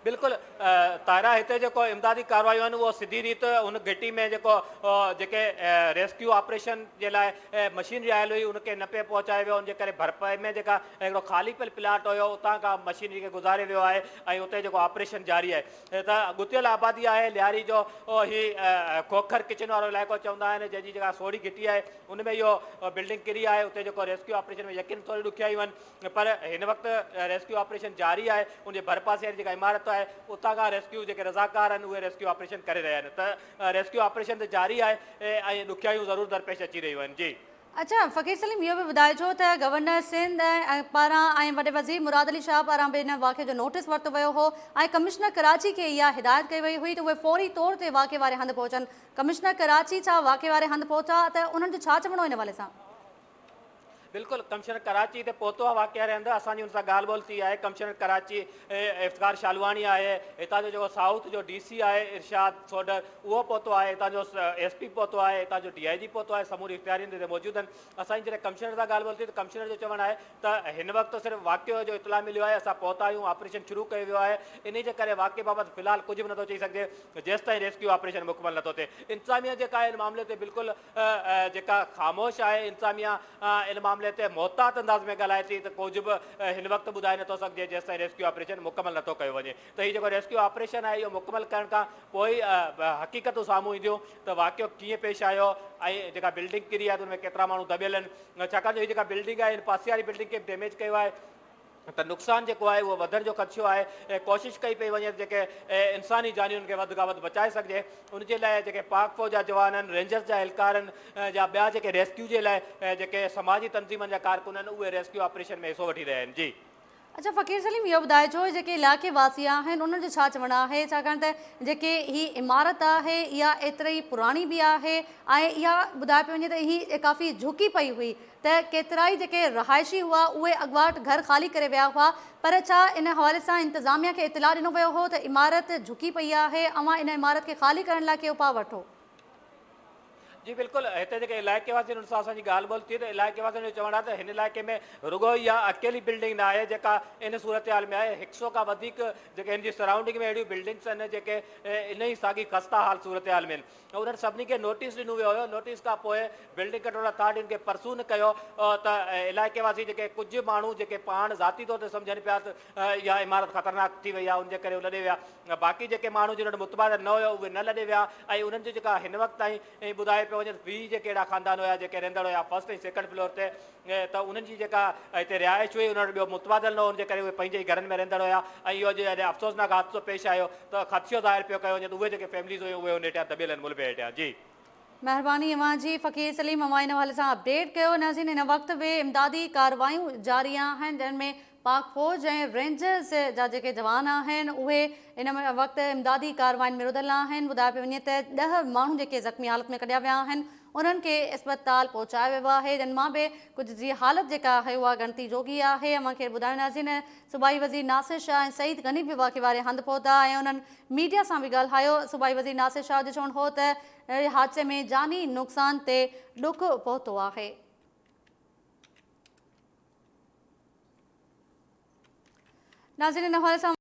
بلڪل طاهره هتي جيڪو امدادي ڪاروايون آهن اهو سڌي ريت ان گهٽي ۾ جيڪو جيڪي ريسڪيو آپريشن جي لاء مشينري آيل هئي ان کي نه پئي پهچايو ويو ان جي ڪري ڀرپئي ۾ جيڪا هڪڙو خالي پيل پلاٽ هيو اتان کان مشينري کي گذاريو ويو آهي ۽ اتي جيڪو آپريشن جاري آهي ته ڳتيل آبادي آهي لياري جو هي کوکر ڪچن وارو علائقو چوندا آهن جنهن جي جيڪا سوڙهي گهٽي آهي ان ۾ اهو بلڊنگ ڪري آهي اتي جيڪو ريسڪيو آپريشن ۾ يقين ٿوري ڏکيائيون آهن پر هن وقت ريسڪيو آپريشن جاري آهي ان جي ڀرپاسي واري جيڪا عمارت آهي اتان کان ريسڪيو جيڪي رضاڪار آهن اهي ريسڪيو آپريشن ڪري رهيا آهن ته ريسڪيو آپريشن ته جاري آهي ۽ ڏکيائيون ضرور درپيش اچي رهيون آهن جي. اڇا فقير سليم اهو به ٻڌائجو ته گورنر سنڌ پاران ۽ وڏي وزير مراد علي شاهه پاران به ان واقعي جو نوٽيس ورتو ويو هو ۽ ڪمشنر ڪراچي کي اها هدايت ڪئي وئي هئي ته اهي فوري طور تي واقعي واري هنڌ پهچن ڪمشنر ڪراچي ڇا واقعي واري هنڌ پهتا ته انهن جو ڇا چوڻ هو ان حوالي سان؟ بلڪل ڪمشنر ڪراچي هتي پهتو آهي واقعي واري هنڌ اسان جي ان سان ڳالهه ٻولهه ٿي آهي ڪمشنر ڪراچي افتخار شالواڻي آهي هتان جو جيڪو سائوٿ جو ڊي سي آهي ارشاد سوڍر اهو پهتو آهي هتان جو ايس پي پهتو آهي هتان جو ڊي I جي پهتو آهي سموري اختيارين هتي موجود آهن اسان جي جڏهن ڪمشنر سان ڳالهه ٻولهه ٿي ته ڪمشنر جو چوڻ آهي ته هن وقت صرف واقعي جو اطلاع مليو آهي اسان پهتا آهيون آپريشن شروع ڪيو ويو آهي انهي جي ڪري واقعي بابت في الحال ڪجهه به نٿو چئي سگهجي جيستائين ريسڪيو آپريشن مڪمل نٿو ٿئي انتظاميا جيڪا آهي ان معاملي تي بلڪل جيڪا خاموش آهي انتظاميا ان معاملي تي محتاط انداز ۾ ڳالهائي ٿي ته ڪجهه به هن وقت ٻڌائي نٿو سگهجي جيستائين ريسڪيو آپريشن مڪمل نٿو ڪيو وڃي ته هي جيڪو ريسڪيو آپريشن آهي اهو مڪمل ڪرڻ کان پوء ئي حقيقتون سامهون اينديون ته واقعو ڪيئن پيش آيو ۽ جيڪا بلڊنگ ڪري آهي ته ان ۾ ڪيترا ماڻهو دٻيل آهن ڇاڪاڻ جو هي جيڪا بلڊنگ آهي ان پاسي واري بلڊنگ کي به ڊيميج ڪيو آهي ته نقصان جيڪو آهي اهو وڌڻ جو خدشو آهي ۽ ڪوشش ڪئي پئي وڃي ته جيڪي انساني جانين کي وڌ کان وڌ بچائي سگهجي ان جي لاء جيڪي پاڪ فوج جا جوان آهن رينجرز جا اهلڪار آهن يا ٻيا جيڪي ريسڪيو جي لاء جيڪي سماجي تنظيمن جا ڪارڪن آهن اهي ريسڪيو آپريشن ۾ حصو وٺي رهيا آهن جي. اڇا فقير سليم اهو ٻڌائجو جيڪي علائقي واسي آهن انهن جو ڇا چوڻ آهي ڇاڪاڻ ته جيڪي هي عمارت آهي اها ايتري پراڻي به آهي ۽ اها ٻڌايو پيو وڃي ته هي ڪافي جهڪي پئي هئي ته ڪيترائي جيڪي رهائشي هئا اهي اڳواٽ گهر خالي ڪري ويا هئا پر ڇا ان حوالي سان انتظاميا کي اطلاع ڏنو ويو هو ته عمارت جهڪي پئي آهي اوهان ان عمارت کي خالي ڪرڻ لاء ڪي اپاء وٺو. جي بلڪل هتي جيڪي علائقي واسي آهن انهن سان اسان جي ڳالهه ٻولهه ٿي ته علائقي واسين جو چوڻ آهي ته هن علائقي ۾ رڳو اها اڪيلي بلڊنگ نه آهي جيڪا ان صورتحال ۾ آهي هڪ سو کان وڌيڪ جيڪي هن جي سرائونڊنگ ۾ اهڙيون بلڊنگس آهن جيڪي ان ئي ساڳي خسته حال صورتحال ۾ آهن انهن سڀني کي نوٽيس ڏنو ويو هيو، نوٽيس کان پوء بلڊنگ ڪنٽرول اٿارٽي ان کي پرسو نه ڪيو ته علائقي واسي جيڪي ڪجهه ماڻهو جيڪي پاڻ ذاتي طور تي سمجهن پيا ته اها عمارت خطرناڪ ٿي وئي آهي ان جي ڪري هو لڏي ويا باقي جيڪي ماڻهو جن وٽ متبادل نه هيو اهي نه لڏي ويا ۽ انهن جو جيڪا هن وقت تائين ٻڌايو پيو وڃي ته 20 جيڪي اهڙا خاندان هيا جيڪي رهندڙ هيا فرسٽ ۽ سيڪنڊ فلور تي ته انهن جي جيڪا هتي رهائش هئي انهن وٽ ٻيو متبادل نه هو ان جي ڪري اهي پنهنجي ئي گهرن ۾ رهندڙ هيا ۽ اهو جڏهن افسوسناڪ حادثو پيش آيو ته خدشو ظاهر پيو ڪيو وڃي ته اهي جيڪي فيمليز هيون اهي ان هيٺيان دٻيل آهن ملبي هيٺيان جي. مهرباني اوهان جي فقير سليم اوهان ان حوالي سان اپڊيٽ ڪيو ناظرين هن وقت به امدادي ڪارروايون جاري آهن جن ۾ پاڪ فوج ۽ رينجرز جا جيڪي جوان آهن اهي ان وقت امدادي ڪاررواين ۾ رڌل آهن ٻڌايو پيو وڃي ته ڏهه ماڻهو جيڪي زخمي حالت ۾ ڪڍيا ويا آهن انهن کي اسپتال پهچايو ويو آهي جن مان به ڪجهه جي حالت جيڪا آهي اها ڳڻتي جوڳي آهي اوهان کي ٻڌايو ناظرين صوبائي وزير ناصر شاهه ۽ سعيد غني به واقعي واري هنڌ پهتا ۽ انهن ميڊيا سان به ڳالهايو صوبائي وزير ناصر شاهه جو چوڻ هو ته حادثي ۾ جاني نقصان تي ڏک پهتو آهي. ناظرين ان حوالي سان.